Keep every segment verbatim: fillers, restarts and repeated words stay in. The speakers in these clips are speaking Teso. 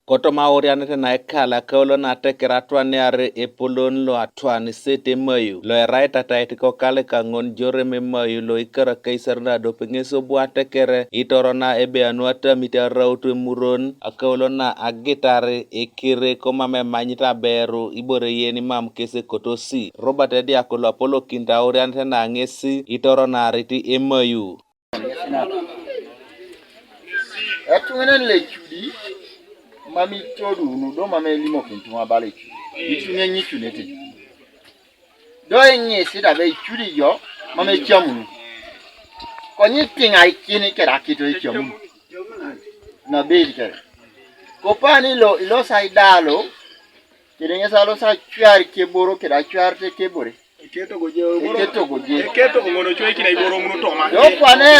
Kotoma aurianet na ekal akaulo na ateker atwaniar epolon lo atwan sete emayu lo erai tatait kokale kaŋon jorem emayu lo ikar akaisar nadop ŋes obu ateker itorona ebe anu atamit araut emuron akaulo na agitar ekere komam emanyit aberu ibore yen imam kes ekotosi. Robert Ediako lo apolokinit aurianet na ŋes itoronaarit emayu. Etuŋanan lo ecudi mam itodunu do mam elimokin ituŋa bala ecudi. Ituŋa enyicunete. Do eŋesi da be ecudi jo mam ecamunu. Konye itiŋaikin keda akito ecamunu. Nabeit kere. Kopani lo ilosa idalo kede ŋesi alosa acwar keboro kede acwar te kebore. Eketogoje. Eketogoje. Eketogo ŋono coikina iboro ŋunu toma. Dokwane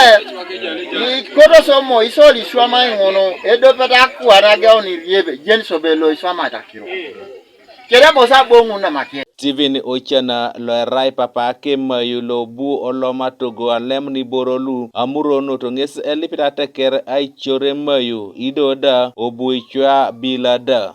ikoto somo isoli iswamai ŋono edopet akwan ageun iriebe jen sobe lo iswamai takiro. Kere bosa boŋun namake. Steven Ocana lo erai papa akemayu lo bu oloma togo alem niboro lu amuronot ŋes elipit ateker aicor emayu ido da obu icwa bila da.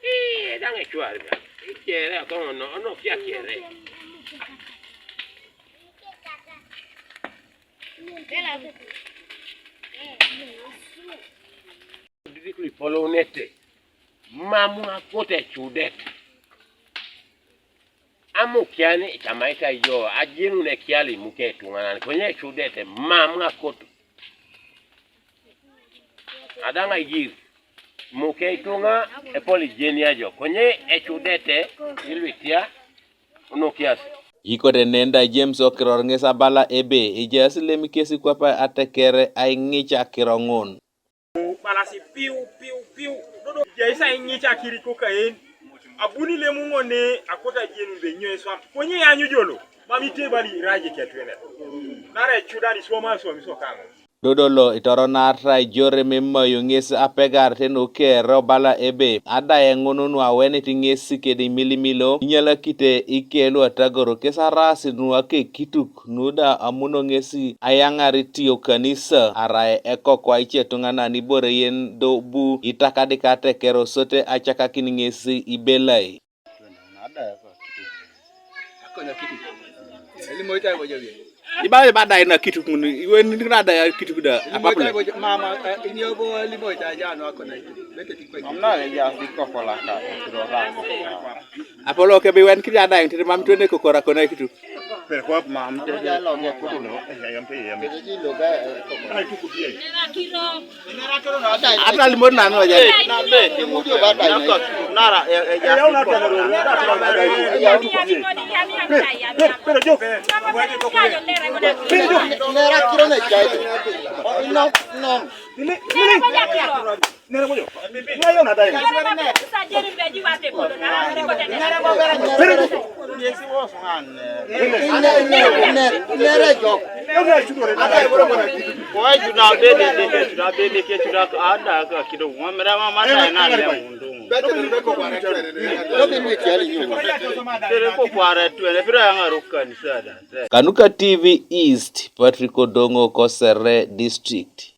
Ii, daŋ ecwar ga. Ikere akono no, no kia kere. District lipolonete. Mamu akot ecudet. Amukian itamaita jo, ajenun ekial imuke ituŋanan, konye ecudete, mam akot. Adaŋ aigir, muke ituŋa epol ijenia jo, konye ecudete, ilwitia, onokias. Ikote nenda James Okiror ŋes abala ebe, ejaas lem kesi kwap ateker aiŋic akiro ŋun. Balasi piu, piu, piu. Dodo, jaisa iŋic akiriko kaen. Abuni lemu ŋone akota jenu be nyo eswam. Konye yanyu jolo. Mami tebali raje ketwene. Nare chudan iswama swami sokaŋo. Dodo lo itoronaarai jorem emayu ŋes apegarete nuke erobala ebe, adaye ŋun nuawenit ŋes kede imilimilo, inyalakite ike luatagoro kes araasi nuakekituk. Nuda amuno ŋesi ayaŋar itio kanisa, arai ekokwa ice tuŋanan ibore yen do bu itakadik ateker osote acakakin ŋesi ibelai. Ibala ibadai na kituk ŋun, iwen nina adai kituk da apapule. Mama, eh, inyo bo limo ita jano akona itu. Bete tikwe. Amna ya di kokola ka. Apolo ke bi wen kiri adai tiri mam tuene kokora kona kituk. Pero kwa mam te ya lo nge kutu no. Ya yam te yam. Ai tu kutie. Ata limot nanu aja. Na be ti mudio ba dai. Nara e e ya. Ya una ta ro. Ai tu kutie. Pero yo. Pero yo. Nera kiro ne chai. No, no. Nini nini. Nera ko yo. Na yo na dai. Nere jok. Ko juda bede de ke juda bede ke juda ada ka kido mo mera ma ma da na le mundu. Dobi ni tiali nyuma. Tere ko kwara tu ne bira yanga rokan sada. Kanuka T V East, Patrick Odongo, Kosere District.